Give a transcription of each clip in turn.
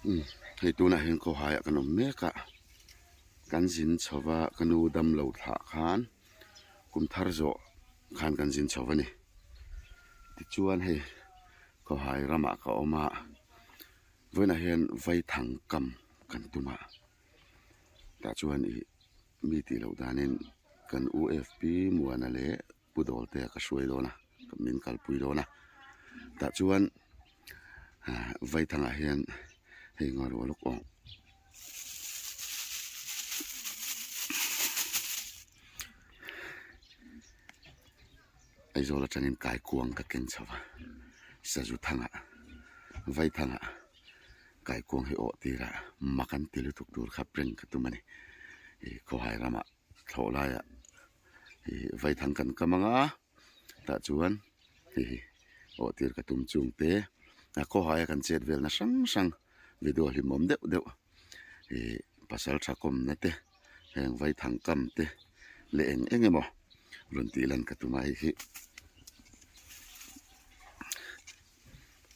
Umm hei tunah hian khawhaiah kan awm mek a, kan zin chho va ka nu damlo thlah khan kum thar zawh khan kan zin chho va ni. Tichuan hei khawhai ramah ka awm a, vawiinah hian vaithang kam kan tum a, tah chuan ih mi tih loh danin kan UFP Muana leh Pu Dawltea ka hruai dawn a, min kalpui dawn a, tah chuan Vaithangah hian hei ngawi rual lawk aw. Aizawl atangin kaikuang ka ken chho va, Sazu thangah Vaithangah kaikuang hi awh tirah mak an ti lutuk tur kha prank ka tum a ni, ih khawhai ramah. Thlawh laiah ih vaithang kan kam ang a tah chuan hei hi awh tir ka tum chung te a khawhaia kan chet velna hrang hrang video hlimawm deuh deuh ih pasal tha kawmna te heng vaithang kam te leh eng eng emaw rawn tih lan ka tum a hei hi.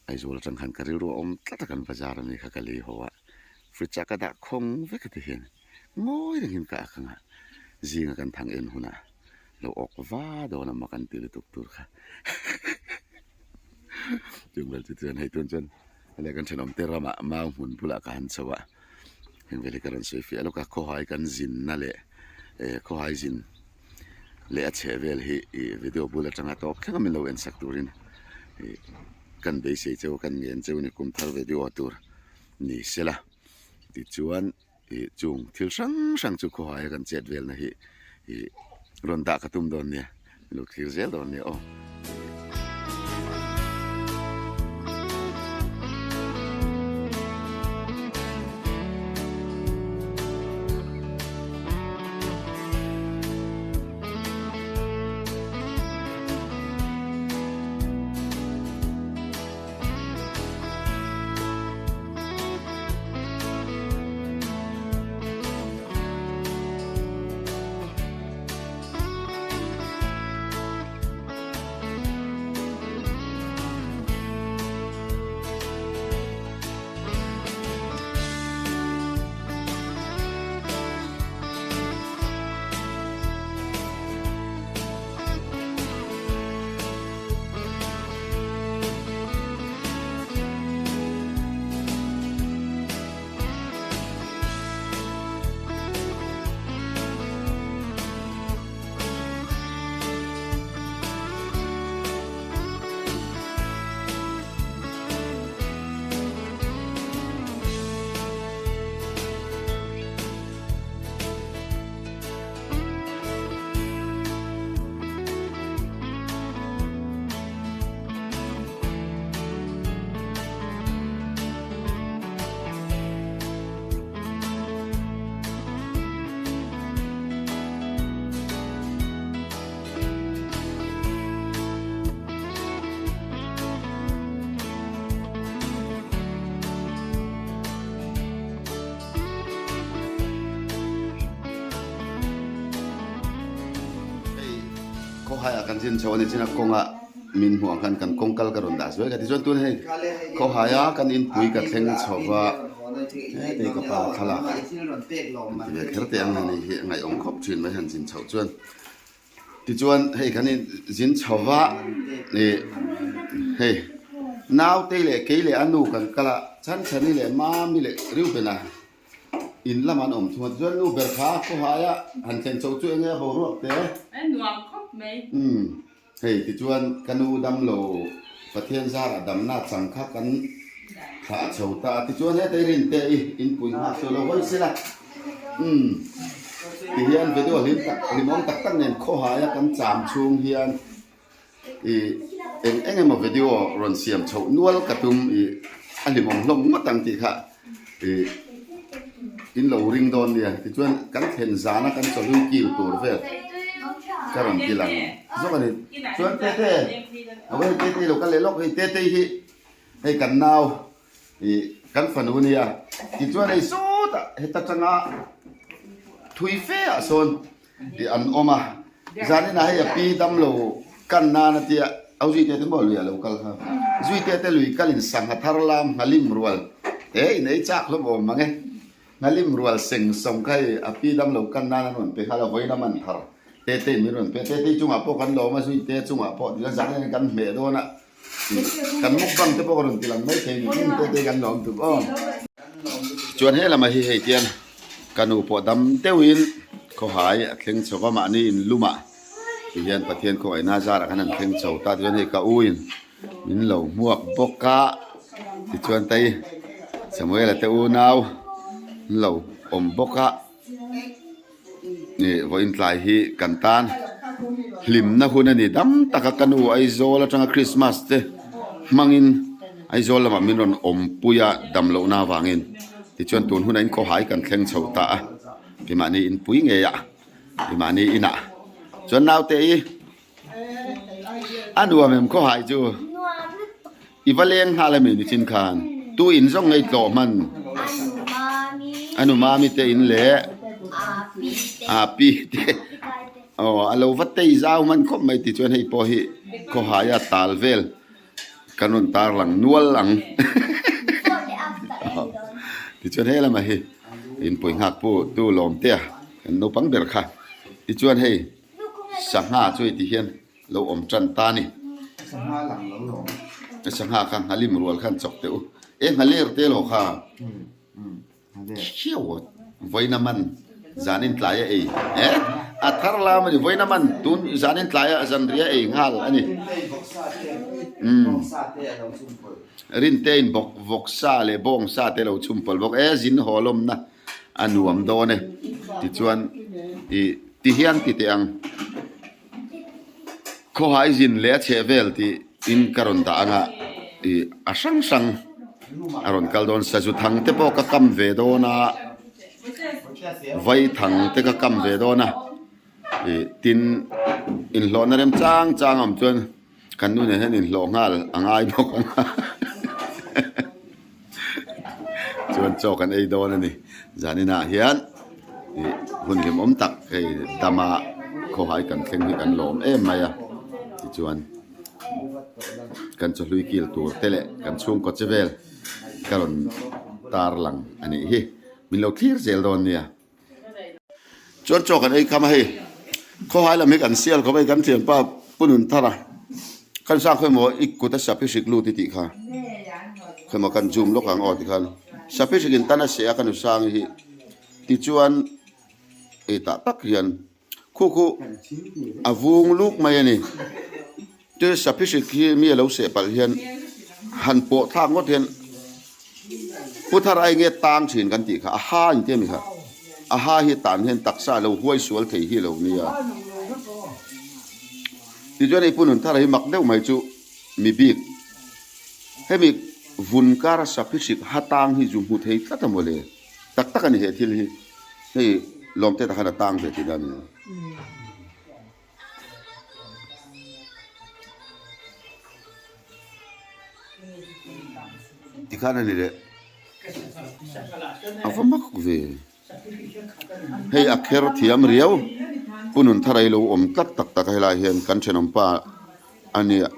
Aizawl atang khan ka rilru a awm tlat a kan bazar ami kha ka lei haw a, fridge ah ka dah khawng vek a ti hian ngawi rengin ka ak ang a, zinga kan thang en hunah lo awk va dawn a mak an ti lutuk tur kha chung vel chu chuan hei tun chuan hei kan thenawm te ramah mau hmun bulah ka han chho a, heng vel hi ka rawn sawi fiah lawk a khawhai kan zinna leh eh khawhai zin. leh a chheh vel hi ih video bul atanga tawp thleng a min lo en sak turin ih kan beisei cheu kan ngen cheu a ni kum thar video tur ni sela tichuan ih chung thil hrang hrang chu khawhaia kan chet velna hi ih rawn dah ka tum dawn nia min lo thlir zel dawn nia aw. Hei khawhaiah kan zin chho a ni chin a kawngah min hmuh ang khan kan kawng kal ka rawn dah zuai ka ti chuan tun hei khawhaia kan inpui ka thleng chho va hetei ka pa thlalak an ti ve kher teh ang a ni hi a ngaihawm khawp thin mai han zin chhoh chuan. Tichuan hei kan in zin chho va ih hei naute leh kei leh a nu kan kal a Chhanchhani leh Mami leh Reuben-a in lamah an awm thung a tichuan nu ber kha khawhai a han thlen chho chu enge a boruak te nuam khawp mai. Umm hei tichuan ka nu damlo Pathian zarah damna chang kha kan thlah chho ta a tichuan hetei Rinte i inpui nghak chu lo hawi sela. Umm ti hian video hlim tak hlimawm tak tak nen khawhaia kan cham chhung hian ih eng eng emaw video rawn siam chhoh nual ka tum ih a hlimawm hlawm ngawt ang tih kha ih in lo ring dawn nia tichuan kan thlen zana kan chawhlui kil tur vel ka rawn ti lang zawk a ni chuan tete a hei tete lo kal leh lawk hei tete hi hei kan nau. Ih kan fanu nia tichuan hei sawtah heta tanga thui fe ah sawn ih an awm a zaninah hei a pi damlo kan nan a tia au zui te te maw lui a lo kal kha zui te te lui kalin sangha thar lam nghalim rual. He in ei chak hlawm awm mang e. Nghalim rual seng sawng kha hei a pi dam lo kan nan an rawn pe nghal a, vawiin a man thar te te in min rawn pe a, te te chungah pawh kan lawm a, zui te chungah pawh tichuan zan hian kan hmeh dawn a, kan mukbang te pawh ka rawn ti lang mai thei ni, te te kan lawm tuk aw. Chuan he lamah hi hei tian ka nu pawh dam deuhin khawhai a thleng chho va, mahni in lumah ti hian Pathian khawngaihna zarah khan an thleng chho ta, tichuan hei ka u in Min lo hmuak bawk a, tichuan tei Samuela te unau an lo awm bawk a, ih vawiin tlai hi kan tan hlimna hun a ni dam tak a, ka nu Aizawl atanga Christmas te hmangin Aizawl lamah min rawn awmpui a dam lohna avangin tichuan tun hunah in khawhai kan thleng chho ta a, keimahni inpui ngei ah keimahni inah chuan naute i. A nuam em khawhai chu? I va leng nghal ami ni chin khan? Tu in zawng ngei tlawh hman? A nu mami te in leh a pi te aw a lo va tei zau hman khawp mai ti chuan hei pawh hi khawhai a tal vel kan rawn tar lang nual ang tichuan he lamah hi inpui nghak pu tu lawm te a kan naupang ber kha tichuan hei. Sangha chu hei ti hian lo awm tan ta a ni. Sangha lang lo lawm. Sangha kha nghalim rual khan chawk teh u. E nghaler te lo kha. Khiau a vawiin a man zanin tlai a ei. E a thar lam a ni vawiin a man tun zanin tlai a zanriah a ei nghal a ni. Rinte in bawk vawksa leh bawngsa te lo chhum pawlh bawk e zin haw lawmna. a nuam dawn e tichuan ih ti hian ti teh ang khawhai zin leh a chheh vel tih in ka rawn dah ang a ih a hrang hrang a rawn kal dawn sazu thang te pawh ka kam ve dawn a vai thang te ka kam ve dawn a ih tin inhlawhna rem chang chang a awm chuan. Kan nu nen hian inhlawh nghal a ngai bawk ang a chuan chaw kan ei dawn a ni zaninah hian ih hun hlimawm tak hei dama khawhai kan thleng hi kan lawm em mai a tichuan kan chawhlui kil tur te leh kan chhungkaw che vel ka rawn tar lang a nih hi min lo thlir zel dawn nia. Chuan chaw kan ei kham a hei khawhai lam hi kan sial khawp a hei kan thianpa Pu Nunthara khan sang khawi maw i kut a sap hi hrik lut i tih kha khawi maw kan zoom lawk ang aw tikhan sap hi hrik in tan a seh a ka nu sang hi tichuan ei tah tak hian khu khu a vung luk mai a ni tin sap hi hrik hi mi a lo seh palh hian han pawh thlak ngawt hian pu thar a enge tang thin kan tih kha a ha in tia mi kha a ha hi tan hian taksa a lo huai sual thei hi a lo nia tichuan hei pu nun thar hi mak deuh mai chu mi bik hemi vun kara sap hi hrik ha tang hi zu hmu thei tlat a mawle. Tak tak a ni he thil hi, hei lawmte takhan a tang ve tih na a ni. Tikhan a ni leh a va mak ve, hei a kher thiam riau, Pu Nunthara hi lo awm tlat tak tak a helai hian kan thenawmpa a nia,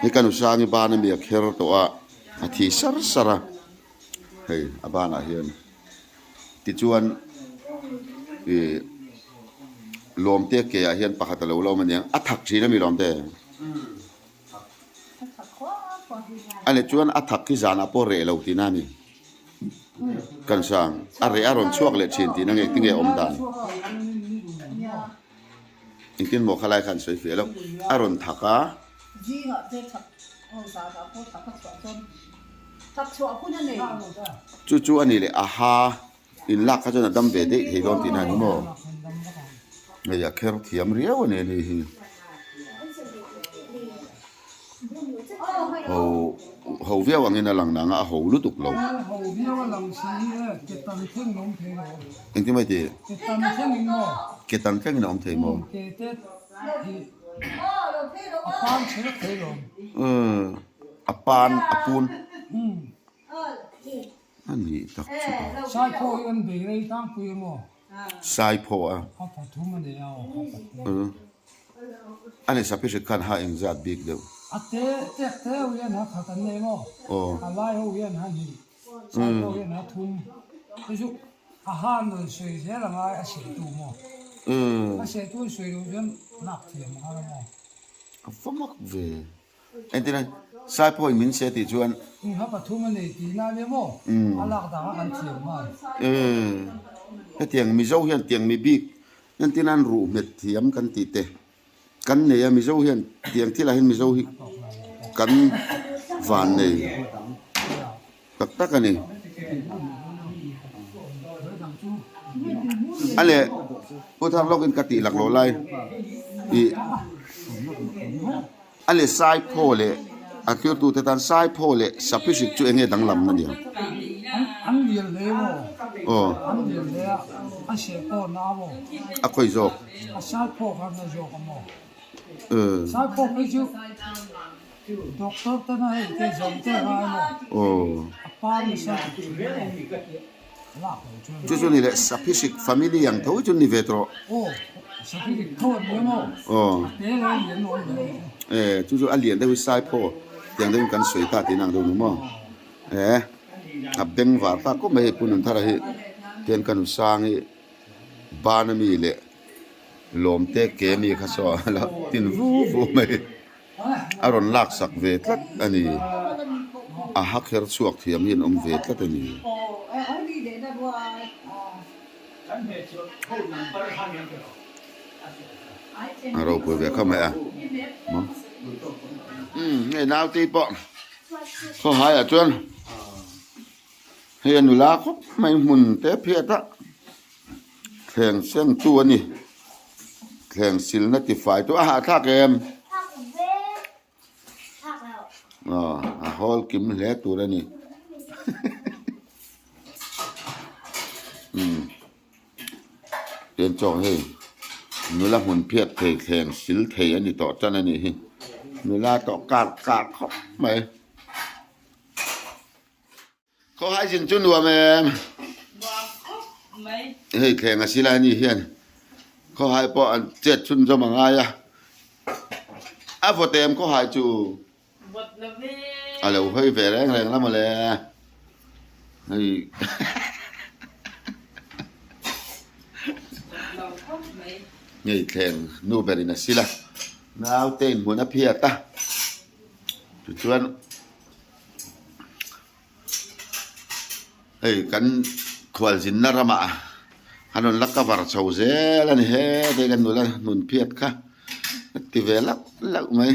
hei ka nusangi ban a mi a kher tawh a, a thi sar sar a. Hei a banah hian tichuan ih lawmte ke ah hian pakhat a lo la awm a niang a thak thin a mi lawmte a ni chuan a thak hi zanah pawh reh lo tihna a ni kan sang a reh a rawn chhuak leh thin tihna nge tinge awm dan engtin maw khalai khan sawi fiah loh a rawn thak a. Chu chu a ni leh a ha in lak kha chuan a dam ve daih thei dawn tihna a ni maw? Hei a kher thiam riau a ni a ni hi. Ho ho viau angin a lang nang a, a ho lutuk lo. Engtin mai tih? Ke tan thlengin a awm thei maw? A pan a pun a nih tak chu Saiphaw a a ni saphi hrik khan ha engzat bik deuh. Aw. Saipawh hian a thum te chu a han rawn sawi zel a ngai a sehtu maw? A sehtu an sawi loh chuan lak thiam a ngai maw? A va mak ve. Entirna, Saipawhin min seh tih chuan. Engha pathum a nei tihna a nia maw? A lak dangah kan thiam nghal. Hetiang Mizo hian tiang mi bik entirna an ruh hmet thiam kan tih te kan nei a, Mizo hian tiang thilah hian Mizo hi kan van nei tak tak a ni. A leh Pu Thar lawkin ka tih lak loh lai ih a leh Saiphaw leh a thirtute tan Saiphaw leh Saphisik chu eng nge danglam na nia? Aw. A khawi zawk. Chu chu ni leh Saphisik family ang tho chu ni ve tawh. Aw. Chu chu a lian deuh hi Saiphaw tiang deuhin kan sawi ta tih na ang deuh ni maw? E a beng var tak khawp mai hei Pu Nunthara hi tian ka nu sang hi ban ami leh lawmte ke ami kha saw a la tin vu vu mai a rawn lak sak ve tlat a ni a ha kher chhuak thiam hi an awm ve tlat a ni. A ropui ve khawp mai a maw umm hei naute pawh. Khawhaiah chuan hei a nula khawp mai hmun te phiat a thleng seng tu a ni thleng silna tifai tu a hahthlak em aw a hawl kim hle tur a ni umm. Tian chaw hei nula hmun phiat thei thleng sil thei a ni tawh tan a nih hi nula tawh kar kar khawp mai khawhai zin chu nuam em hei thleng a silai a nih hian khawhai pawh an chet chhun zawm a ngai a a vawt em khawhai chu. A lo hawi ve reng reng la mawle. Hei. Ngei thleng nu berin a sil a. Naute in hmun a phiat a. Tichuan hei kan khualzinna ramah an rawn la cover chho zel a ni he hei kan nula hnun phiat kha a ti ve lauh lauh mai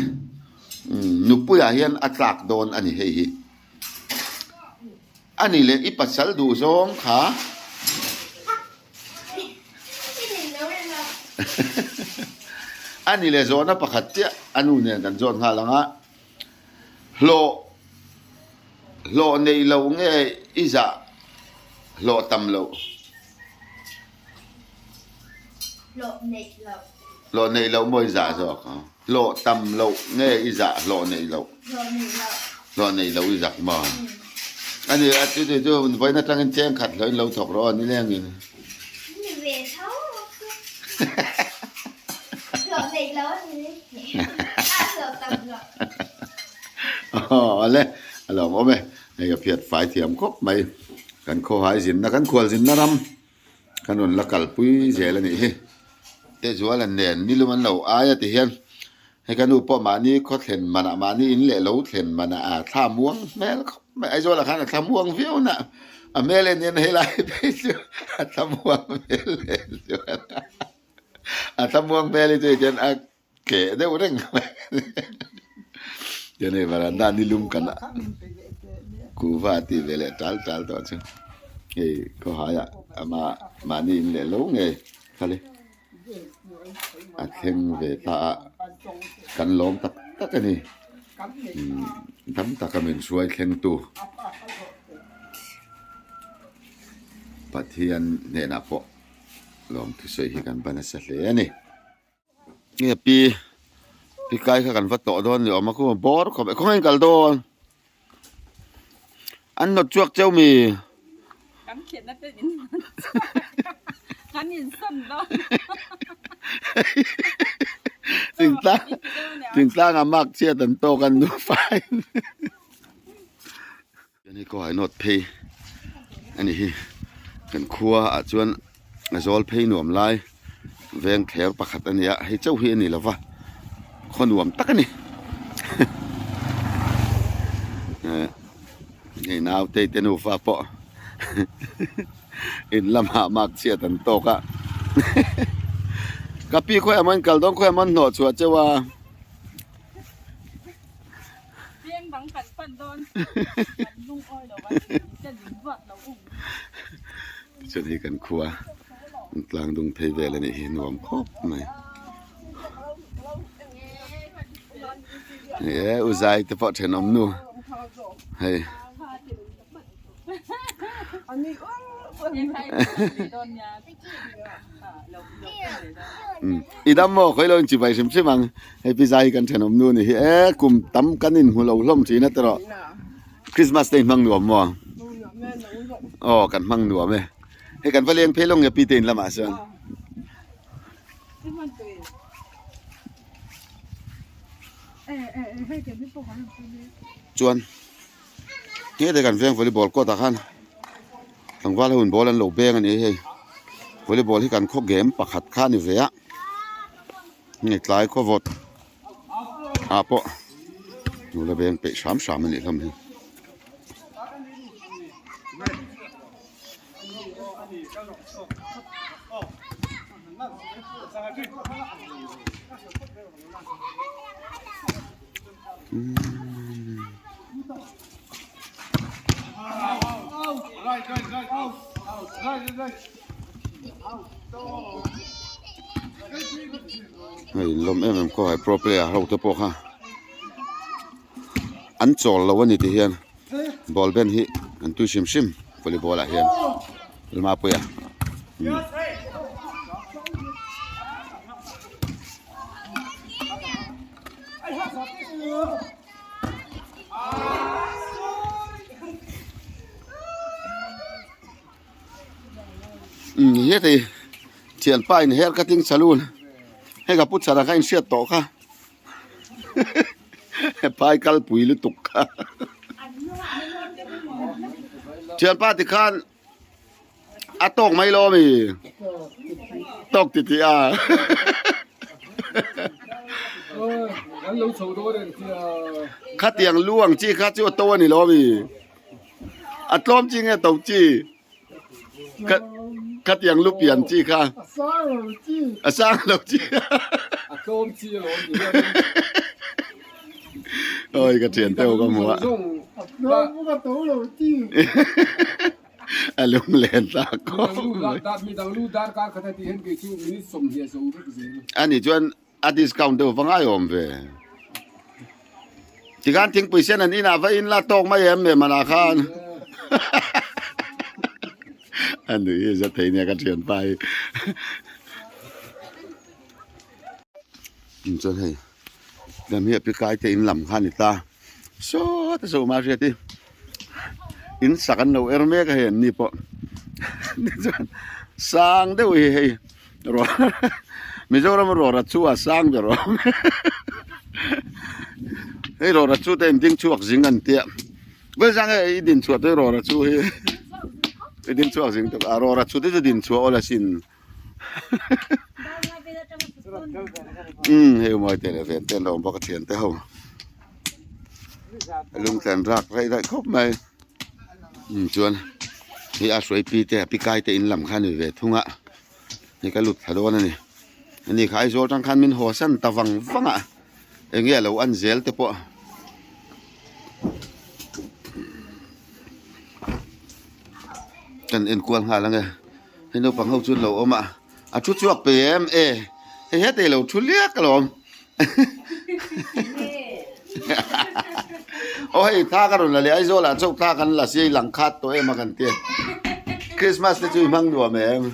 umm nupuiah hian a tlak dawn a ni hei hi a ni leh i pasal duh zawng kha a ni leh zawhna pakhat chiah a nu nen kan zawt nghal ang a. Hlawh hlawh neih loh nge i zah hlawh tam loh? Hlawh neih loh. Hlawh neih loh maw i zah zawk ang? Hlawh tam loh nge i zah hlawh neih loh? Hlawh neih loh. Hlawh neih loh i zak maw? A ni a chu chu chu vawiin atangin cheng khat hlawhin lo thawk rawh aw nilengin. Ni ve tho. Hlawh neih loh a ni. A hlawh tam loh. Aw le, a lawm awm e. Hei a phiat fai thiam khawp mai. Kan khawhai zinna, kan khual zinna ram kan rawn la kalpui zel a nih hi. Tezuala nen nilum an lo ai a ti hian hei ka nu pawh mahni khaw thlen manah mahni in leh lo thlen manah a thla muang hmel khawp mai. Aizawlah khan a thla muang viau na a hmel en hian helai phei chu a thla muang hmel leh zual a. A thlamuang hmel hi chu hian a keh deuh reng mai chuan hei varanda ni lum kan kuhva a tih ve leh tal tal tawh chu hei khawhaiah ama mahni in leh lo ngei khale a thleng ve ta a kan lawm tak tak a ni tam taka min hruai thleng tu Pathian hnenah pawh. Lawm thusawi hi kan va nasa hle a ni. Nge pi pi kai kha kan va tawh dawn ni awm a khaw bawr khawp e khawngaih in kal dawn an nawt chhuak cheu mi. Kan thlenna te in kan in sawn dawn. Thingtlang thingtlang a mark chhiat an tawk an nu fai. Ni ko hai nawt phei. ani hi kan khua ah chuan a zawl phei nuam lai veng thler pakhat a ni a hei chauh hi a ni lo va khaw nuam tak a ni eh hei naute te nufa pawh in lamah mark chhiat an tawk a ka pi khawiah maw in kal dawn khawiah maw an hnawh chhuah cheu a. Peng dang kan pan dawn kan lungawi lo a ten in ruat lo um. Chuan hei kan khua an tlang dung phei vel a nih hi nuam khawp mai. Ni e u zai te pawh thenawm nu hei. I dam maw khawi lo in chibai hrim hrim ang hei pi zai hi kan thenawm nu ni hi e kum tam kan in hmu lo hlawm thin a tawh Christmas te in hmang nuam maw aw kan hmang nuam e hei kan va leng phei lawng nge pi te in lamah chuan. Chuan. Heta kan veng volleyball court ah khan tlangval ho in ball an lo beng a ni hei volleyball hi kan khaw game pakhat kha a ni ve a hei tlai khaw vawt ah pawh nula beng peih hram hram a nih hlawm hi. Hei lawm em em khaw hai pro player ho te pawh kha an chawl lo a ni ti hian ball ben hi an tui hrim hrim volleyball ah hian Mapuia. Heti thianpa in hair cutting saloon hei ka pu chhara kha inhriat tawh kha phai kalpui lutuk kha thianpa tikhan. A tawk mai lo ami? Tawk ti tih a. Khatiang lu ang chi kha chu a to a ni lo ami? A tlawm chi nge to chi? Khatiang lu pian chi kha. A sang lo chi. A tlawm chi a lo ni. Oi ka thian teuh ka hmu a. A lunglen ta khawp mai. Ani chuan a discount deuh va ngai awm ve. Tikhan thingpui sen an inah va in la tawk mai em em anah khan. A nui hi za thei nia ka thianpa hi. Chuan hei. Lam hi a pi kai te in lam kha a ni ta saw te saw mah hriat hi in sak an lo er mek a hei an ni pawh tichuan sang deuh hi hei Mizoram rawra chu a sang ber awm hei rawra chu te in ding chhuak zing an tia Vawizang e i din chhuah te rawra chu hi i ding chhuak zing tuk a rawra chu te chu din chhuah awl asin. Umm hei mawi te leh ven te an lo awm bawk a thian te ho lungtlan rak raih raih khawp mai umm chuan hei a hruai pi te a pi kai te in lam kha a ni ve thung a hei ka lut thla dawn a ni ani kha Aizawl tang khan min haw san ta vang vang a eng nge a lo an zel te pawh. Kan enkual nghal ang e. Hei naupang ho chu an lo awm a, a thu chhuak pe em e, hei hetei lo thu liak alawm aw hei thla ka rawn la leh Aizawl ah chauh thla kan la si hei lang khat tawh em a kan tia Christmas te chu i hmang nuam em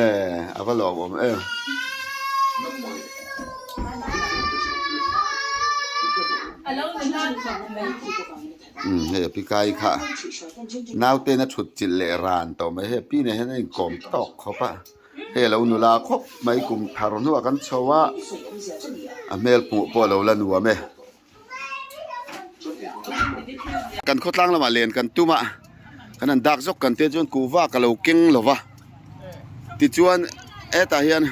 e a va lawmawm em. Umm hei a pi kai kha naute in a thut chilh leh ran tawh mai hei a pi nen hian a inkawm tawk khawp a hei a lo nula khawp mai kum thar hnuah kan chho a a hmel hmuh pawh a lo la nuam e. Kan khawtlang lamah len kan tum a. Kan han dak zawk kan te chuan kuhva ka lo keng lo va tichuan hetah hian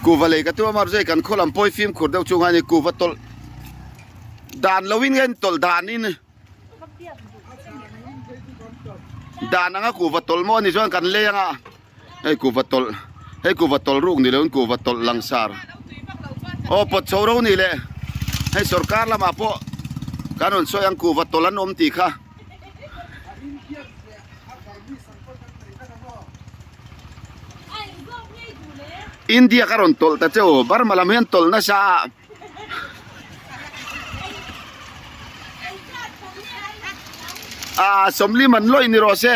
kuhva lei ka tum a mahse kan khaw lam pawh hi fimkhur deuh chung a ni kuhva tawlh dan lo in nge tawlh dan in dan anga kuhva tawlh maw ani chuan kan lei anga hei kuhva tawlh hei kuhva tawlh ruk ni lo in kuhva tawlh langsar aw pawt chho ro ni le hei sorkar lamah pawh kan rawn sawi ang kuhva tawlh an awm tih kha. India ka rawn tawlh ta che u Burma lam hian tawlh nasa a. Ah sawmli man lawih ni rawh se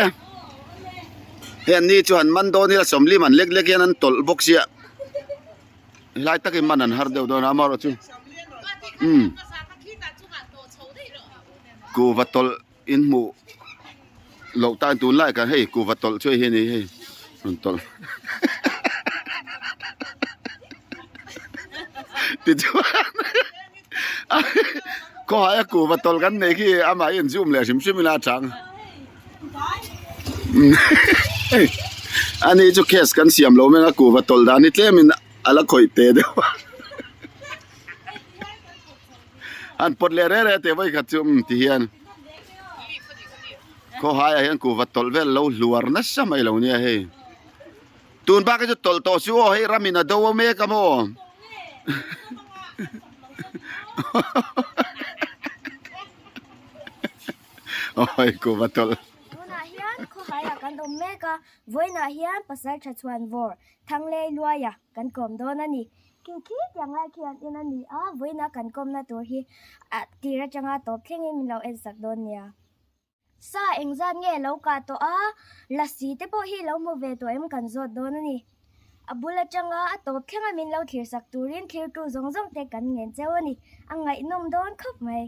hei an ni chu han man dawn ila sawmli man lek lek hian an tawlh bawk sia helai takin man an har deuh dawn a amaherawhchu umm kuhva tawlh in hmuh loh tan tunlai kan hei kuhva tawlh chu hei hi a ni hei rawn tawlh tichuan khawhai a kuhva tawlh kan neih khi amah hi an zoom leh hrim hrim ila a chang ani chu case kan siam lo mai a kuhva tawlh dan hi tlem in a la khawih te deuh a. An pawt leh reh reh teh vawi khat chu umm ti hian khawhai ah hian kuhva tawlh vel lo hluar nasa mai lo nia hei tun bak hi chu tawlh tawh chu aw hei ram in a do mek a maw awi kuhva tawlh. Tunah hian khawhai ah kan awm mek a vawiinah hian pasal tha chhuan vawr Thanglei Luaia kan kawm dawn a ni. Khi khi tiang lai khi an en a ni a, vawiina kan kawmna tur hi a tir atanga tawp thlengin min lo en sak dawn nia. Sa engzat nge lo kah tawh a, lasi te pawh hi lo hmu ve tawh em kan zawt dawn a ni. A bul atanga a tawp thlenga min lo thlir sak turin thlirtu zawng zawng te kan ngen cheu a ni. A ngaihnawm dawn khawp mai.